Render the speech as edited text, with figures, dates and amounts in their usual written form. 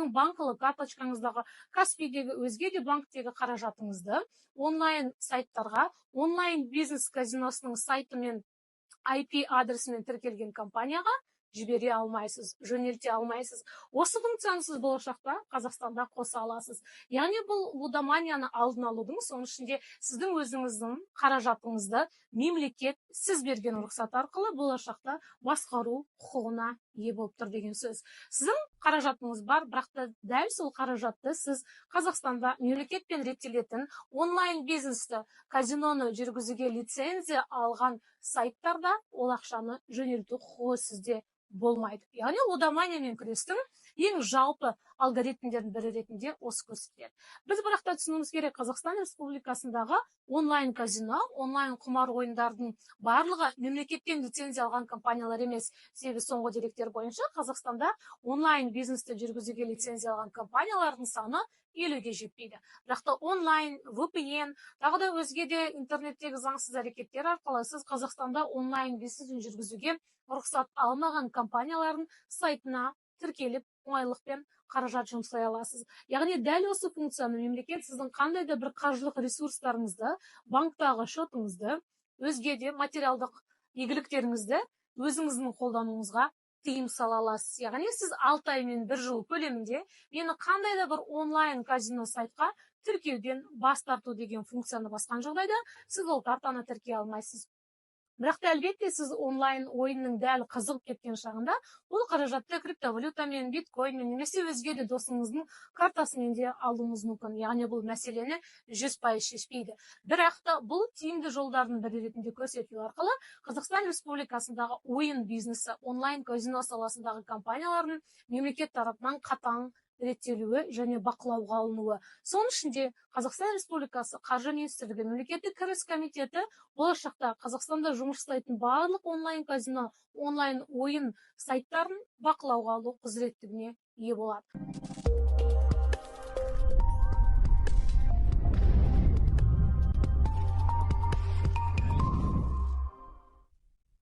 сіздің банкілік карточкаңыздағы, Каспийдегі, өзге де банктегі қаражатыңызды онлайн сайттарға, онлайн бизнес казиносының сайты мен IP адресімен тіркелген компанияға жібере алмайсыз, жөнелте алмайсыз. Осы функцияны сіз болашақта Қазақстанда қоса аласыз. Яғни бұл лудоманияны алдын алудың, соның ішінде сіздің өзіңіздің қаражатыңызды мемлекет сіз берген рұқсат арқылы болашақта басқару құқығына ие болып тұр деген сөз. Сіздің қаражатыңыз бар, бірақ та дәл сол қаражатты сіз Қазақстанда мемлекетпен реттелетін онлайн бизнесті, казиноны жүргізуге лицензия алған сайттарда ол ақшаны жөнелту құқығы сізде болмайды. Яғни лудоманиямен күрестің ең жалпы алгоритмдердің бірі ретінде осы көрсетіледі. Біз бірақ та түсінуіміз керек, Қазақстан Республикасындағы онлайн казино, онлайн құмар ойындардың барлығы мемлекеттен лицензия алған компаниялар емес. Себебі соңғы деректер бойынша Қазақстанда онлайн бизнесті жүргізуге лицензия алған компаниялардың саны 50-ге жетпейді. Бірақ та онлайн, VPN, тағы да өзге де интернеттегі заңсыз әрекеттер арқылы сіз Қазақстанда онлайн бизнесін жүргізуге рұқсат алмаған компаниялардың сайтына тіркеліп, оңайлықпен қаражат жұмсай аласыз. Яғни дәл осы функцияны мемлекет сіздің қандай да бір қаржылық ресурстарыңызды, банктағы шотыңызды, өзге де материалдық игіліктеріңізді өзіңіздің қолдануыңызға тыйым сала аласыз. Яғни сіз 6 ай мен 1 жыл көлемінде мені қандай да бір онлайн казино сайтқа тіркеуден бас тарту деген функцияны басқан жағдайда сіз ол картаны тіркей алмайсыз. Бірақ та әлбетте сіз онлайн ойынның дәл қызығып кеткен шағында бұл қаражатты криптовалютамен, биткоинмен немесе өзге де досыңыздың картасымен де алуыңыз мүмкін. Яғни бұл мәселені 100% шешпейді. Бірақ та бұл тиімді жолдардың бірі ретінде көрсетілу арқылы Қазақстан Республикасындағы ойын бизнесі, онлайн казино саласындағы компаниялардың мемлекет тарапынан қатаң реттелуі және бақылауға алынуы. Соның ішінде Қазақстан Республикасы Қаржы Министрлігі, Мемлекеттік кіріс комитеті болашақта Қазақстанда жұмыс жасайтын барлық онлайн казино, онлайн ойын сайттарын бақылауға алу құзыреттігіне ие болады.